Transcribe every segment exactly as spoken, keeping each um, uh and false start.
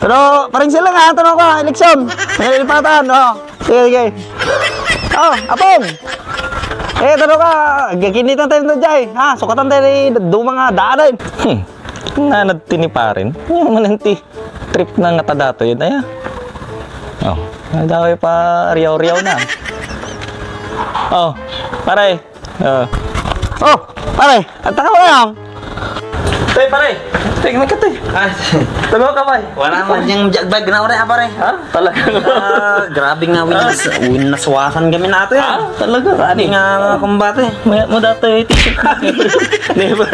Pero, parang sila nga, tanong ko, eleksyon. Nalilipatan, oh. Sige, sige. Oh, Apong. Eh, tanong ka, gaginitan tayo na dyan, ha? Sukatan tayo ni dumang nga daan, eh. Hmm. Nanad ti ni paren. Yung mananti. Trip na nga ta datoy, aya. Oh, nagaway pa riyaw-riyaw na. Oh, pare. Oh. Oh, pare, at ka ba? Tay, pare. Tay, nagkatay. Ah, Tago ka, pare. Wala man yung jagbag na, pare, pare. Ha? Talaga? Ah, grabe nga, winas, winaswasan kami nato yan. Ah, talaga? Grabe nga, mga kumbate. May, mo dati, never,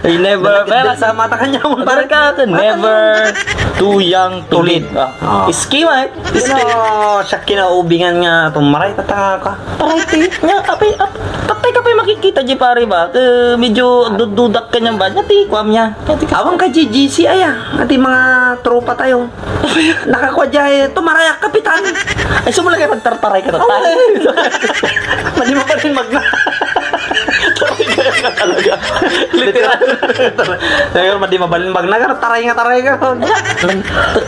never, never, sa mata kanya, mo, pare. Talaga, never too young to lead. Ah, ah. Iski, mate. Iski. Sino siya kinaubingan nga tumaray? Tatanga ka. Pare, ti, nya, apay, ap-, patay ka pa'y makikita, di pare ba? Eh, medyo agdududak ka niyan ba? Nya, ti, kuwam niya. Nya, ti, awan ka, G G C, aya. Ati mga tropa tayo. Nakakuha dyan, eh, tumarayak, kapitan. Ay, sumula kayo, magtartaray ka, tatay. Ay. Madi mo pa rin magna. Taray ka na talaga. Literal. Tayo, madi mabalin magna, taray nga, taray ka. Nag-,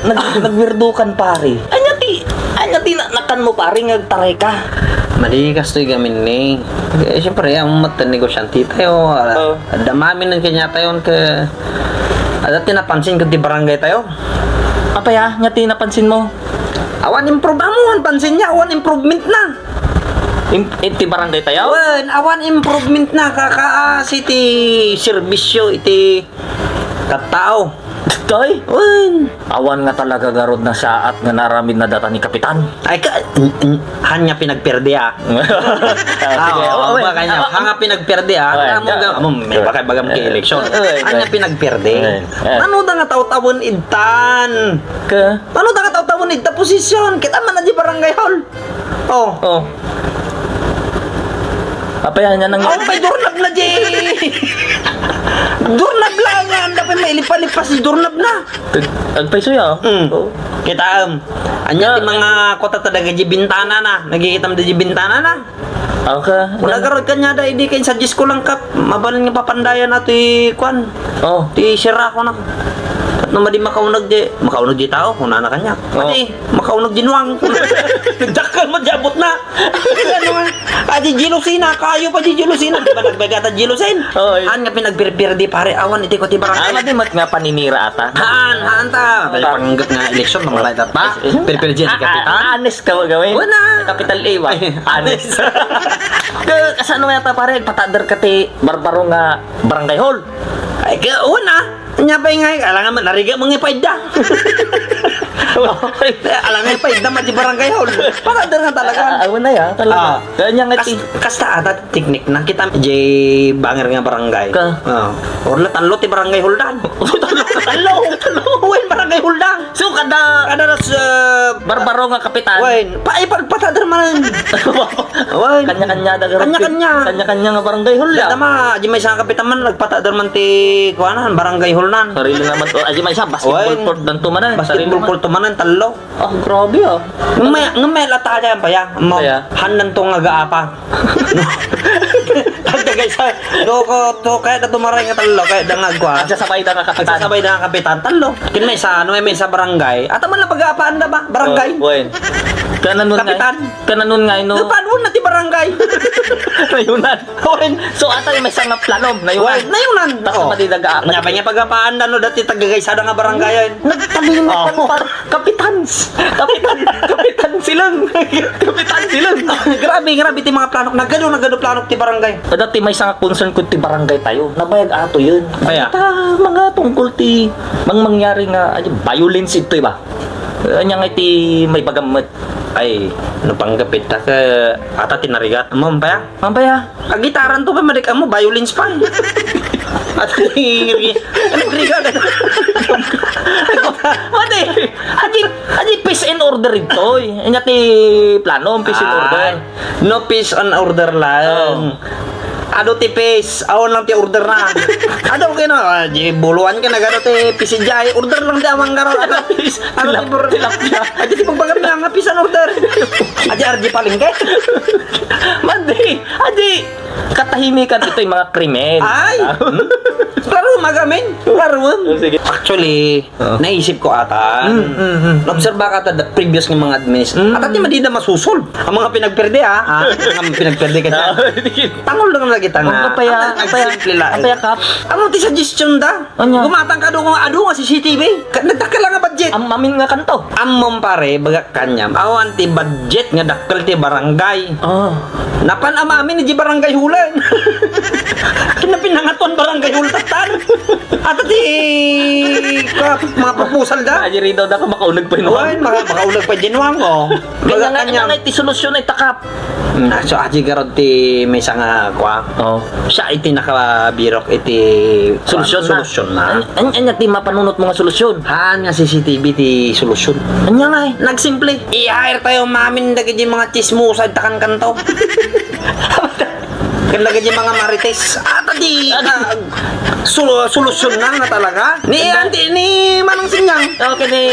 nag-, nagwirdukan, pare. Anya ti, anya ti na-, nakan mo, pare, nga agtaray ka? Madi kastoy gamin ni. Eh, siyempre, ang mata negosyante tayo, ah, oo. Adda mamin ang kanya tayo, ka, adda ti napansin ko ti barangay tayo. Apay, ah, nga ti napansin mo? Awan improve, amuan pansin niya, awan improvement na. Im-, iti barangay tayo? Wen, awan improvement na, kakaasi ti serbisyo iti tattao. Toy? Wen. Awan nga talaga garud nasaat nga naaramid na data ni Kapitan. Ay ka, n-, n-, hanya pinagperde, ah. Ah, sige. Ah, oh, oh, baka niya, ah, hanga pinagperde, ah. Okay. Amo ga-, amo, may baka bagam ki eleksyon. Okay. Hanya pinagperde. Okay. Ano da nga taw-tawen idtan? Ka? Ano da nga taw-tawen idta posisyon? Kita man na di barangay hall. Oh. Oh. Apay, anya nang... Awan pay durnab na di. Durnab lang nga, anda pay mailipa-lipas di durnab na. Ag-, agpayso ya, oh. Mm. Oh. Kita, um, anya ti mga kota ta daga di bintana na. Nagkikitam da di bintana na. Okay. Wala garud kanya da, idi kay sa Diyos ko lang kap, mabalin nga papandayan na ti, kwan. Oh. Ti sira ko na. Ket no madi makauneg di, makauneg di tao, kunana kanya. Oh. Adi, makauneg di nuang. Dakkel mo, di abot na. Ano nga? Adi, jealousy na, kayo pa di jealousy na. Di ba nagbaga ta jealousy? Oh, eh. An nga pinagpirpir di pare, awan iti ko ti barangay. Ah, madi met nga paninira ata. Haan, haan ta. Panggat nga eleksyon, mamalay ta pa. Eh, eh. Pirpir di kapitan. Ah, ah, honest ka gawin. Wala. Capital A ba? Ay, honest. Honest. Kasano nga ta pare, patader ka ti barbaro nga barangay hall? Ay, ka, una. Nya pay nga, alangan man, narigat mo nga ipaidda. Alangan ipaidda, man di barangay hall. Patader nga talaga. Ah, ah, wala ya, talaga. Ah. Kaya niya nga kas-, ti- kasta ata teknik na kita, di banger nga barangay. Ka? Ah. Orla tallo ti barangay hall dan. Tallo, tallo, tallo, wen barangay hall dan. So, kada, kada ras, ah, barbaro nga kapitan. Wen, pa-, ipagpatader man. Wen. Kanya-kanya da, kanya-kanya. Kanya-kanya nga barangay hall, ya. Dama, di may isang kapitan man, nagpatader man ti, kuanan, barangay hall nan. Sarili naman, oh, di may isa, basketball court dan to manan. Wen. Basketball court to manan, tallo. Ah, grabe, ah. Ngem may, ngem may lata yan pa, ya. Kaya? Handan to nga gaapa. Tagdagay sa, no, ko, to, kaya na tumaray nga tallo, kaya da nga agwa. At sasabay da nga kapitan. At sasabay da nga kapitan, tallo. Kin may sa, ano, may sa barangay. At man na pag-aapaan na ba? Barangay? Oh, wen. Kananon nga, kapitan. Kananon nga, no? Napanuan na ti barangay. Nayunan. Wen. So, atay may sa nga plano, nayunan. Wen, nayunan. Tapos madi daga-, nya pa niya pag-aapaan na, no, dati tagagaysada nga barangay. Nagtalino pa, oh. Kapitans! Kapitan! Kapitan Silong! Kapitan Silong! Grabe, grabe ti mga planok. Nagado, nagado planok ti barangay. Dati may sa nga concern ko ti barangay tayo. Nabayag ato yun. Kaya? Ta, mga tungkol ti mang mangyari nga, ay, violence ito, iba. Anya nga iti may bagammet. Ay, no panggapit ta ka, ata tinarigat. Amam pa ya? Amam pa ya? Agitaran to pa, madik amo, violence pa. At nagriga ka. Mati, adi, adi peace and order ito, eh. Anya ti plano, peace and order. Ah, no peace and order lang. Oh. Adu ti peace, awan lang ti order na. Adu kay no, ah, di buluan ka na, adu ti peace, di ay order lang ti awan garo. Adu ti peace, adu ti bur-, tilapia. Adu ti pagbagan na nga peace and order. Adi R G Palengke. Mandi, adi. Katahimikan ito'y mga krimen. Ay! Klaro Magamin, laruan. Oh, sige. Actually, Oo. naisip ko ata, Mm, mm, mm, mm. naobserba ka ata the previous nga mga adminis-, Mm. ata ti madida masusol. Ang mga pinagperde, ah, ah, ang mga pinagperde ka dyan. Oo, sige. Tangol lang lagi ta nga. Ang apaya, Ang apaya, simple lang. apaya, Kap. Amo ti suggestion da? Anya? Gumatang ka doon nga adu nga C C T V. Ka-, nagtakala nga budget. Am-, amin nga kanto. Ammom pare, baga kanyam. Awan ti budget nga dakkel ti barangay. Ah. Napan-am amin di barangay hall. Kinapinangatuan barangay hall tatan. Ato ti ka-, mga proposal da. Ay, ridaw da ka makaunag pa yun. Oy, maka-, makaunag pa yun, Wang, oh. Baga Kanya nga, kanyam. nga ti solusyon ay takap. Mm, so, aji garod ti maysa nga kua. Oh. Siya iti nakabirok iti Solusyon na. solusyon na. An-, an-, anya ti mapanunot mo nga solusyon? Haan nga C C T V ti solusyon. Anya nga eh? Nagsimple. I-hire tayo mamin dagiti mga chismosa ita kankanto. Ken dagiti mga marites. Ata di Ano? ka-, sulu-, solusyon na nga talaga. Ni Ganda. Auntie, ni Manang Sinyang. Okay, ni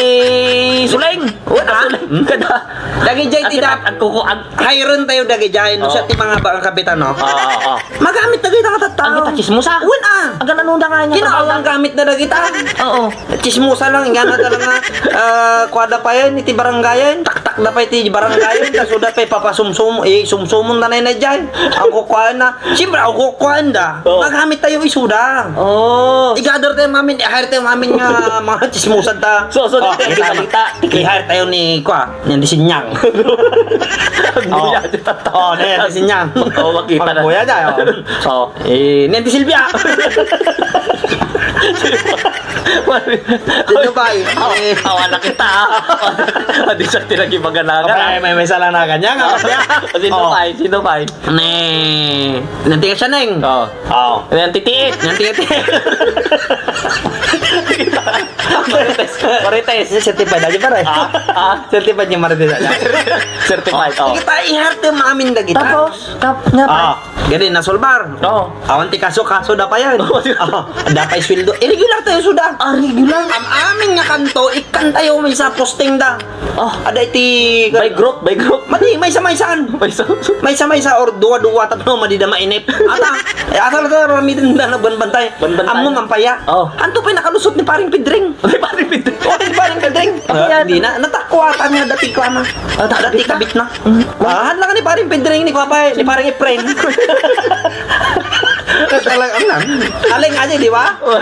Suleng. Wala. Suleng. Kada. Dagiti Ati da-, at, at kuku-, ag- Hiren tayo dagiti no, Oo. siya ti mga ba-, kapitan, no? Oo, oo, oo. Magamit na kita nga tattao. Ang kita chismosa? Wen, ah. Ang ganun na nga niya Kinaawang trabaho. gamit na dagita. Oo. Chismosa lang, ingana talaga, ah, kuada pa yan, iti barangayan, taktak na pa iti barangayan, kaso da pa ipapasumsum, eh, sumsumon na na dyan. Ang kukuhaan na, siyempre, ang kukuhaan da, Oo. magamit tayo isuda. Oo. I-gather tayo, mamin, i-hire tayo, mamin nga, mga chismosa ta. So, so, Oh, kita, kita, kita. I-hire tayo ni, kwa, Yan ti Sinyang. Ang Oh. buya, di tata. Oh, na yan ti Sinyang. Oh, makita na. Pagbuya dyan, oh. So, eh, yan ti Silvia. Sino ba, eh? Oh, Eh. awa na kita, ah. Ah, di siya tinagibaganagan, May, ah. may, may salang na kanya, nga, Oh. kaya. Sino Oh. ba, eh? Sino ba, eh? Ne, nanti ka siya, Neng. Oh. Oh. Yan, titiit. Yan, titiit. Marites. Marites. Yan, certified aja, pare. Ah, ah. Certified yung Marites aja. Certified, oh. Kita i-hire ti mamin dagita. Tapos, kap-, nga pa. Ah, gani, nasolbar. Oo. Awan ti kaso, kaso da pa yan. Oo. Ah, da pa isweldo. Irregular tayo, suda. Ah, regular? Am-amin nga kanto, ikkan tayo, may sa posting da. Oh. Ada iti By group, by group. Madi, maysa-maysaan. Maysa. Maysa-maysa or duwa-duwa, tatlo, madi da mainip. Ata, eh, ata, ata, ramiden da nagbanbantay. Banbantay. Ammo, mampaya. Oh. Anto pa'y nakalusot ni Paring Pedring? Ni Paring Pedring? O, ni Paring Pedring. Ayan. Hindi na, natakwa ata niya, dati ko, ama. Ah, dati Dati ka? kabit na. Mm. Ah, han lang ni Paring Pedring, ni Kuya Pay, ni Paring Efren. Talagang, ano? Aling aja, di ba? Oh.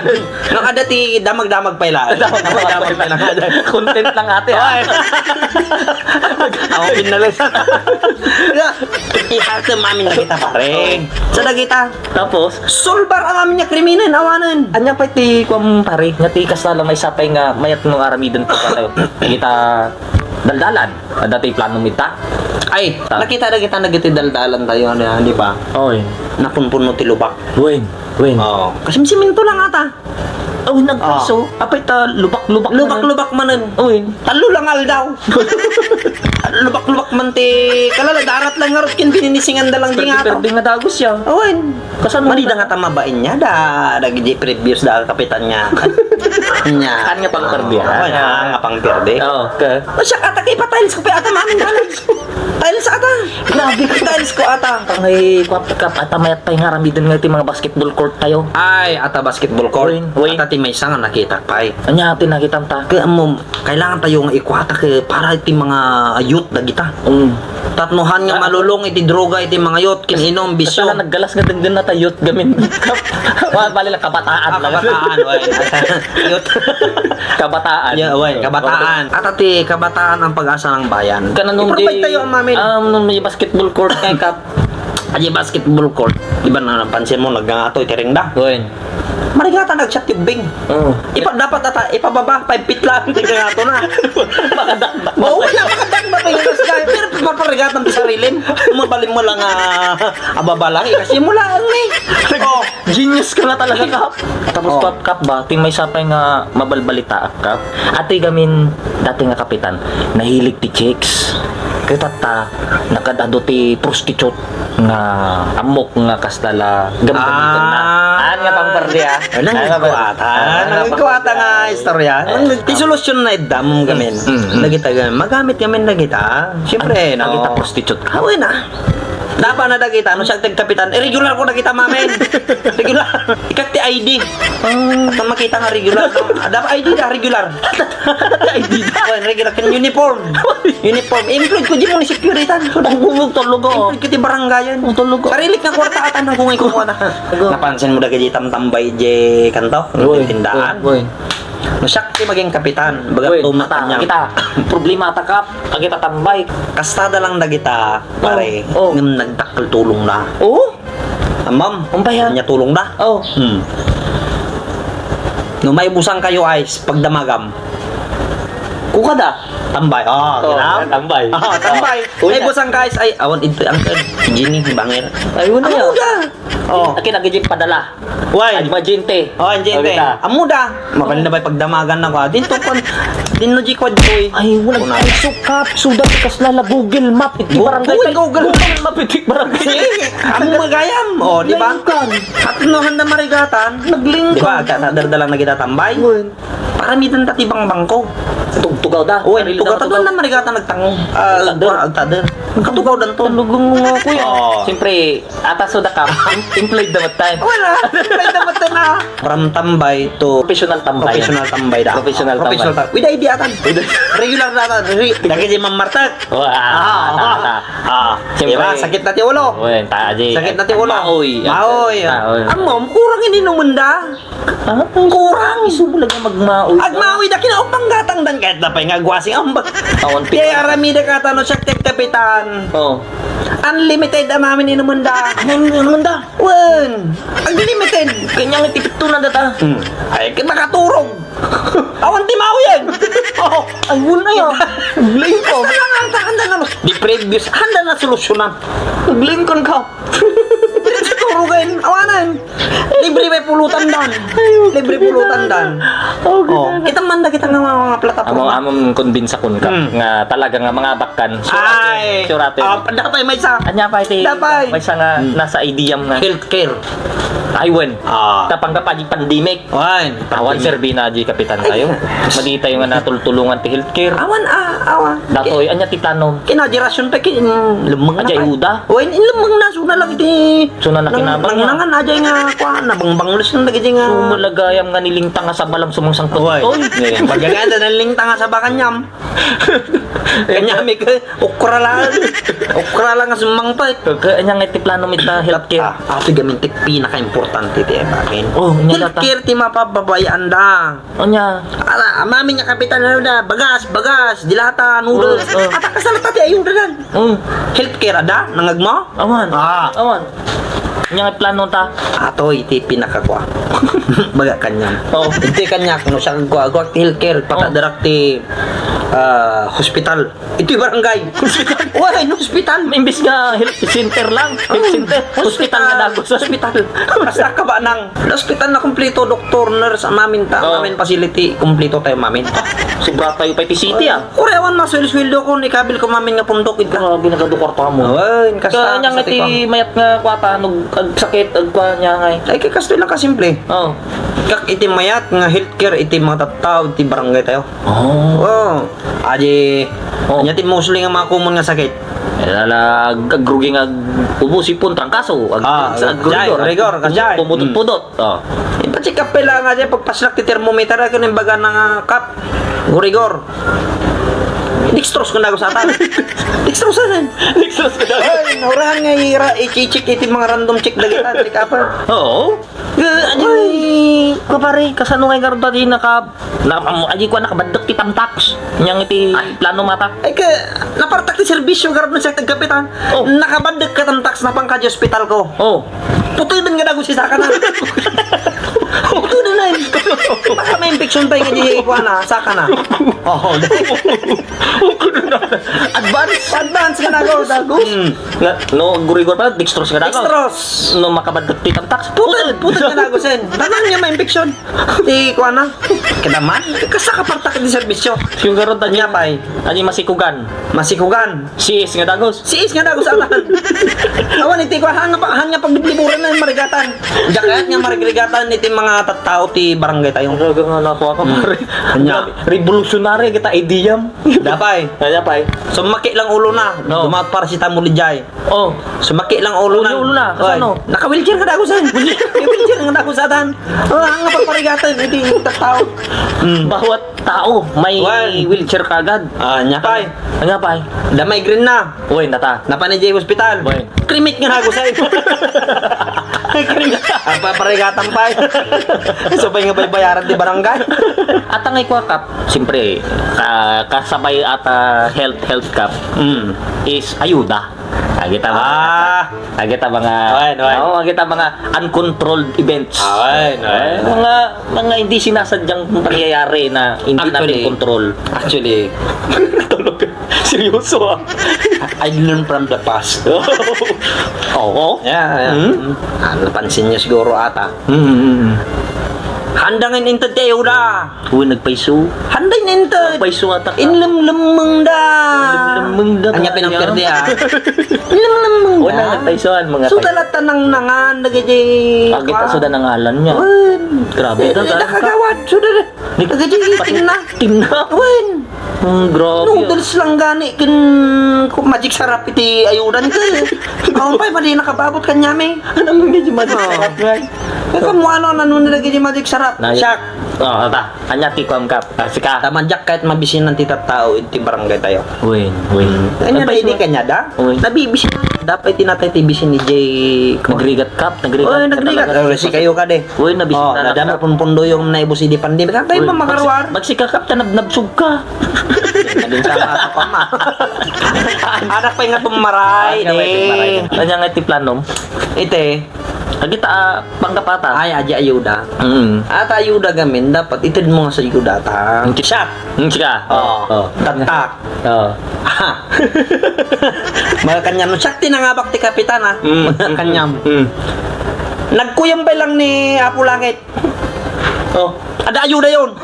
No, ada ti damag-damag pay la. Damag-damag pay la. Content lang ate, ha? Oy. Ako pinalis. I-hire ti mamin dagita, pare. Oh. Sa dagita. Tapos? Solbar ang amin nga kriminen, awanen. Anya pay ti kuam, pare, nga ti kasta la maysa pay nga mayat nga aramiden ti katayo. Dagita daldalan. Adda ti plano mi ta? Ay, Ta- nakita dagita dagiti daldalan tayo, ano, di ba? Oy. Napunpuno ti lubak. Wen, wen. Oo. Kasimsiminto lang ata. Oh, nagkaso. Ah. Apay ta lubak-lubak manen. Lubak-lubak manen. Oy. Tallo lang aldaw. Lubak-lubak man ti kalala, darat lang ngarud ken bininisingan da lang di nga to. Perde-perde nga dagus ya. Oy. Kasano Madi da nga ta mabain niya da, dagiti previous da kapitan niya. Niya. Kan nga pangperde, ha? Oy, ha, nga pangperde. Oo, ka. O siya, ata kay pa-tiles ko pa ata, mamin tiles. Tiles ata. Grabe ka. Tiles ko ata. Pangay, kwap, kap, ata mayat pay nga aramiden nga ti mga basketball court tayo. Ay, ata basketball court. Win, win. Ata ti maysa nga nakita pay. Anya, ti nakita ta? Kaya mo, kailangan tayo nga ikuha ta kay para iti mga youth dagita. Mm. Tapno han nga Ah. malulong iti droga iti mga youth, kin-inom, bisyo. Kasla naggalas nga denggen na ta youth gamin. Wa, bali lang kabataan Ah, lang. kabataan, oy. Youth. Kabataan. Yeah, oy, kabataan. At ati, kabataan ang pag-asa ng bayan. Kananong I-provide di, tayo ang mamin. um, nung may basketball court kay kap. Ay, basketball court. Di ba na napansin mo, nagngangato, iti ring da? Oy. Marigatan, nag-shot ti ubbing. Oo. Ipa-, dapat ata, ipababa, five feet lang, tingnan nga to na. Makadakdak. Oo, wala, makadakdak, tingnan nga sky. Pero paparigatan ti sarilim. Mabalin mo lang, ah, ababa lang, eh, kasi mo lang, eh. Oh. Genius ka na talaga, Kap. Tapos, Oh. Kap, Kap ba, ti maysa pay nga mabalbalitaak, Kap. Ati gamin, dati nga kapitan, nahilig ti chicks. Kitatta, nakaad-adu ti prostitute nga ammok nga kasla la gamgamitan na. Ah. Haan nga pangperde, ah. Ah, nang Haan nga ikuwata. pang-, ah, Nang haan nga ikuwata pangperde, nga ah. istorya. Eh, Nang ti ah. solusyon na iddam gamin. Mm, mm. Dagita gamin. Magamit gamin dagita. Siyempre, Ang, no? dagita prostitute. Awen na. Dapat na dagita, no siak ti agkapitan, irregular ko dagita, mamin. Regular. Ikkat ti I D. Ah. At makita nga regular. Dapat I D da, regular. I D da. Wen, regular. Ken uniform. Uniform. Include ko di munisipyo ditan. Ang gumog talaga, ah. Include ko di barangayan. Ang talaga. Sarilik nga kwarta atan ang kung ikukuha na. Talaga. Napansin mo dagiti tamtambay di kanto? Wen, Tindaan. Wen, wen. No siak ti maging kapitan, baga Wen, tumat ata, kaniam. Kita, problema ta, Kap. Agita tambay. Kastada lang dagita, pare. Oh, oh. Ngem nagdakkel tulongda. Oh? Ammom? Umpay, ha? Ania tulongda? Oh. Hmm. No maibusan kayo, ice, pagdamagam. Kukada? Tambay. Ah, Oh, kinam? Tambay. Ah, tambay. Oh. Una. Maibusan ka, ice, ay, awan, ito, ang Jenny, bangir. Ay, una. Ano yan? Ka? Oh. Akin, agi, padala. Why? Ay, majente. Oh, majente. Oh, kita. Ammo da. Mabalin na ba pagdamagan na ko? Din to kon, din no di ko, boy. Ay, wala. Una. Ay, sukap. Suda, kasla la Google Map. Iti Gu-, barangay Google, tayo. Google. Google Map, iti barangay. See? Ammo magayam. Oh, di ba? Lingkan. At no, handa marigatan. Naglingkan. Di ba? Agka-, dardalang na kita tambay. Wen. Para mitan ta ti bangbangko. Tugtugaw da. Uy, sarili tugaw da, ta tugaw. Doon na marigatan nagtango. Ah, Agtader. Agtader. Katugaw dan to. Talugang mo nga, kuya. Oh. Siyempre, Ata so da ka, em-, employed da met tayo. Wala, employed da met tayo na. From tambay to Professional tambay. Professional tambay da. Professional tambay. Professional tam-, with idea atan. With idea. Regular na atan. Re-, dagiti mammartek. Wah, Ah, ah, ah. Ah. Siyempre. Diba? Sakit na ti ulo. Wen, ta, di. Sakit na ti ulo. Maoy. Maoy. Maoy. Ammom, kurang ininuman da. Ah, kurang. Isu mo lagi magmaoy. Agmaoy da, kinaupang gatang dan kahit da pay nga agwasing ambag. Awan. Kaya aramida ka tano siya, kapitan. Oh. Unlimited a mamin inumanda. Ano, ano, ano da? Wen, unlimited. Kanya nga tipito na data. Hmm. Ay, ka makaturog. Awan ti maoyen. Oh, ay, wala ya. Blame ko. Basta lang ang handa na, the previous, handa na solusyonan. Blame ko ka. Turugan, awanan. Libre may pulutan dan. Libre pulutan dan. Oh, kita man da kita nga mga, mga plataporma. Amo, amom convince akon ka Hmm. nga talaga nga mga bakkan. Surate, Ay. surate. Ah, dapat may isa. Anya pa iti? Dapat. May isa nga Hmm. nasa idea nga. Healthcare. Ay, wen. Ah. Tapang ka pa di pandemic. Wan. Awan serbi na di kapitan tayo. Ay. Madi tayo nga natultulungan ti healthcare. Awan, ah, awan. Datoy, anya ti plano? Kinajerasyon pa kin-, lemmeng na Ajay pa. Uda? Wen, in lemmeng na, suna lang iti Suna na nang-, kinabang na. Nangnangan, ajay nga, kwa, nabangbanglos lang dagiti nga. Sumulagayam nga nilingtang nga saba lang sumangsangpet Uy. Toy. Baga nga, da nalingtang nga saba kanyam. Kanyami ka, okra lang. Okra lang nga sumangpet. Kaya anya nga iti plano mi ta healthcare. Ah, ato gamin ti pinaka-importante ti bagay. Oh, anya ta? Healthcare ti mapababayaan da. Anya? Ala, amami nga kapitan, ano da, bagas, bagas, dilata, noodles. Oh, oh. At ang kasalata ti ayuda dan. Mm. Healthcare, ada? Nangagmo? Awan. Ah. Awan. Nya nga plano ta? Ato, iti pinakakwa. Baga kanya. Oh. Iti kanya, kung siya kagwa, agwa ti healthcare, Oh. patadarak ti, ah, hospital. Iti barangay. Hospital? Wala, in hospital. Imbis nga health center lang. Health Oh, center. Hospital nga hospital. Dagos. Hospital. Basta ka ba nang Hospital na kumpleto, doktor, nurse, amamin ta, Oo. amamin facility, kumpleto tayo, mamin. Sobra tayo pa iti city, ah. Uray, awan masuwil-suwildo ko, ni kabil ko, mamin, nga pundok, ita. Grabe, nagadu kwarta mo. Awan, kasta, Kaya nga kasta iti ti ko. Mayat nga kwata, nag-, agsakit, agkwa niya nga eh. Ay, kay kastoy lang kasimple. Oo. Kak iti mayat nga healthcare, iti mga tattao, iti barangay tayo. Oo. Oo. Adi, Oo. anya ti mostly nga mga common nga sakit? Eh, ala, ag-, agrugi nga ag-, ubo, sipon, trangkaso, ag-, Ah, sa ag-, agrugi, kasjay, ag-, rigor, kasjay. Pumudot-pudot. Mm. Oh. Ipa-check up pala nga dyan, pagpaslak ti thermometer, ay, kung imbaga na nga cup, gurigor. Dextrose kung dago sa atan. Dextrose na yan. Dextrose kung dago. Ay, naurahan nga ira, i-check iti mga random check dagita, check up. Oo. Eh, adi, Ay. Kapare, kasano nga igarod adi naka-, na, am-, adi ko nakabaddek ti tamtax. Nyang iti Ay. Plano mata. Ay, ka, napartak ti serbisyo, garod na siya, tagkapitan. Oh. Nakabaddek ka tamtax, napang ka di ospital ko. Oh. Putuden nga dagus ti sakana. Putuden na yun. Baka may infection pa yung kanya, kuha na, sakana. Oh, Advance. Advance nga dagus, dagus. Hmm. Nga, no, gurigor pa, dextrose nga dagus. Dextrose. No, makabaddek ti tamtax. Puted, puted nga dagus, eh. Tanan niya may infection. Ti, kuha na. Kadaman? Kasta ka partak di serbisyo. Yung garod Anya tanya. Pay? Anya masikugan? Masikugan. Sis nga dagus. Sis nga dagus, atan. Awan, iti ko, hanga pa, hanga pagliburan na yung marigatan. Diya kayat nga marigatan, iti Nga tattao ti barangay tayo. Talaga nga nakuha ka, Mm. pare. Anya? Grabe. Revolutionary kita idea. Dapay. Ay, dapay. Sumakit lang ulo na. No. Dumat paracetamol ijay. Oh. Sumakit lang ulo na. Ulo, ulo na. Oy. Kasano? Naka-wheelchair ka dago sa. May wheelchair nga dago sa atan. Oh, ang nga pagparigatan, iti tattao. Mm. Bawat tao may Wan. wheelchair kagad. Ah, nya pay. Anya pay? Damay green na. Uy, nata. Napanay jay hospital. Uy. Krimit nga nagusay. Krimit. Ang paparigatan pa eh. So, pa nga baybayaran di barangay. At ang ikuha cup, siyempre, ka-, kasabay at, ah, health, health cup Mm. is ayuda. Agita mga, Ah. agita mga, Ayan, ayan. Oo, agita mga uncontrolled events. Ayan, ayan. Eh, mga, mga hindi sinasadyang pangyayari na hindi natin Actually, control. Actually, Tulog. Seryoso, ah. I learn from the past. Oo. Yeah, yeah. Hmm? Mm. Ah, napansin niyo siguro ata. Hmm, hmm, hmm. Handang in inted kayo da. Uy, nagpaiso. Handang in inted. Nagpaiso ata ka. Inlemlemmeng da. Inlemlemmeng da Anya tayo. Pinangperde, ah. Inlemlemmeng da. Wala, nagpaisoan, mga So, tayo. Dala tanang nangan, nagadi. Bakit aso da nangalan niya? Wen. Grabe Eh, ka, eh, ka. Nakagawad. So, dala. Nagadi, Pati timna. Timna. Wen. Ang grabe, ah. Noodles lang gani ken ku-, Magic Sarap iti ayudan ko. Awan pay, madi nakababot kanyami. Ano man nga yung Magic Oo. Sarap nga? Kung ano, ano nilagay yung Magic Sarap. Na, Siak. Oh, ata. Anya ti kuam ka? Ah, sika. Taman diak kahit mabisinan ti tattao iti barangay tayo. Uy, uy. Kanya da, Tapos hindi mo- kanya da? Uy. Nabibisin dapat tinatay ti bisin ni Jay. Nagrigat kap, nagrigat Uy, ka nagrigat. talaga. Uy, si kayo ka de. Uy, nabisin Oh, na nadama lang. Punpundo yung naibos idi pandemic. Kaya Uy, ba makaruar? Magsi-, magsikakap ta nabnabsog ka. Naging tama ka pa, ma. Anak pa nga pumaray, Ah, nga may eh. pumaray. Kanya nga ti planom? Ite. Agita, ah, panggap ata. Ay, adi ayuda. Mm. Ata ayuda gamin, dapat ited mo nga sa ayuda ta. Mm. Siya. Mm, siya. Oh. Oh. Tatak. Oh. Ah. Mga kanyam, siya tinangabak ti kapitan, ah. Mm. Mga kanyam. Mm. Nagkuyam pa lang ni Apo Langit. Oh. Ada ayuda yon.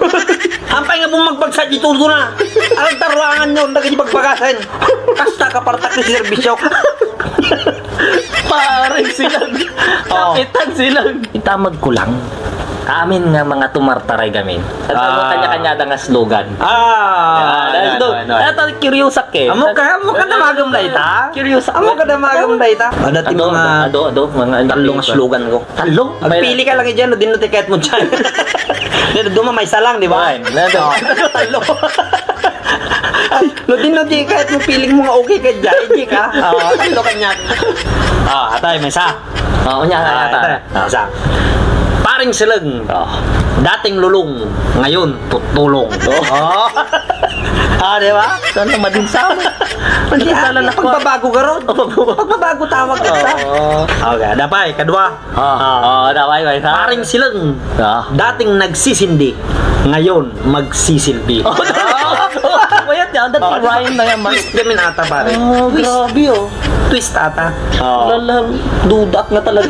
Ampay nga bumagbagsa di todo na. Alam ta ruangan yon, dagiti bagbagasen. Kasta ka partak ni serbisyo. Pareng silang. Oh. Kapitan silang. Itamag ko lang. Amin nga mga tumartaray gamin. At ano Ah. kanya-kanya da nga slogan. Ah, Ah, ano, ano, ano, ano. At ang curious ak eh. Amo ka, amo ka damagam da ita? Curious ak. Amo ka damagam da ita? Ada ti Ado, mga ado, ado, mga tallo nga slogan ko. Tallo? Agpili ka lang dyan, no, din no tiket mo dyan. Dito, duma, may isa lang, di ba? Ay, na, Oh, tallo. Ay, no, din no, di, kahit mo feeling mo nga okay ka dyan, hindi ka. Oh, tallo ka niya. Ah, atay, may isa. Oo, niya, Ah, niya, atay. Ah. Isa. Paring Sileng. Oh. Dating lulong, ngayon, tutulong. Oh. Oh. Ah, di ba? Saan na madin sa amin? Hindi, Madin sa ah, alam yung ako. Pagbabago ka ron. Oh, pagbabago. Pagbabago tawag kita. Oo. Okay, ada pa, ikadua. Ah, ah, daway, way, ha? Paring Sileng, Ah. dating nagsisindi, ngayon magsisilbi. Oh, wait, yan, that Oh, rhyme na yan, man. Twist namin ata, pare. Oh, Twist. Grabe, oh. Twist ata. Oh. Lalang, dudak na talaga.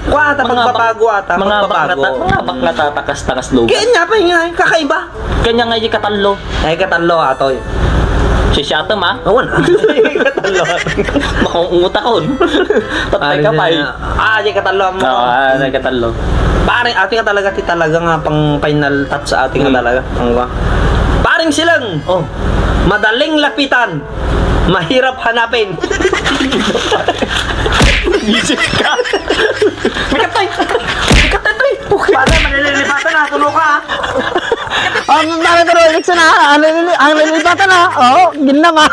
Kuha ata, Mga bak-, pagbabago ata, mga pagbabago. baknata-, mga baknatatakas-takas lugar. Kaya nga pa, nga, kakaiba. Kanya nga ikatallo. Ay, ikatallo, atoy. Si Siatom, ah? Oo na. Ikatallo. Makungutakon. Patay ka, Ano pay. na? Ah, di ikatallo mo. Oo, ah, ikatallo. Pare, ati nga talaga, ti talaga nga pang final touch sa ati nga Hmm. talaga. Ang ba? Paring Sileng. Oh. Madaling lapitan. Mahirap hanapin. Visit ka. Mikatay! Mikatay, toy! Pare, malilipatan na. Tulo ka, ah. Ang pare, pero, Alex, na, ang lili-, ang lilipatan, ah. Oo, ginna, ma.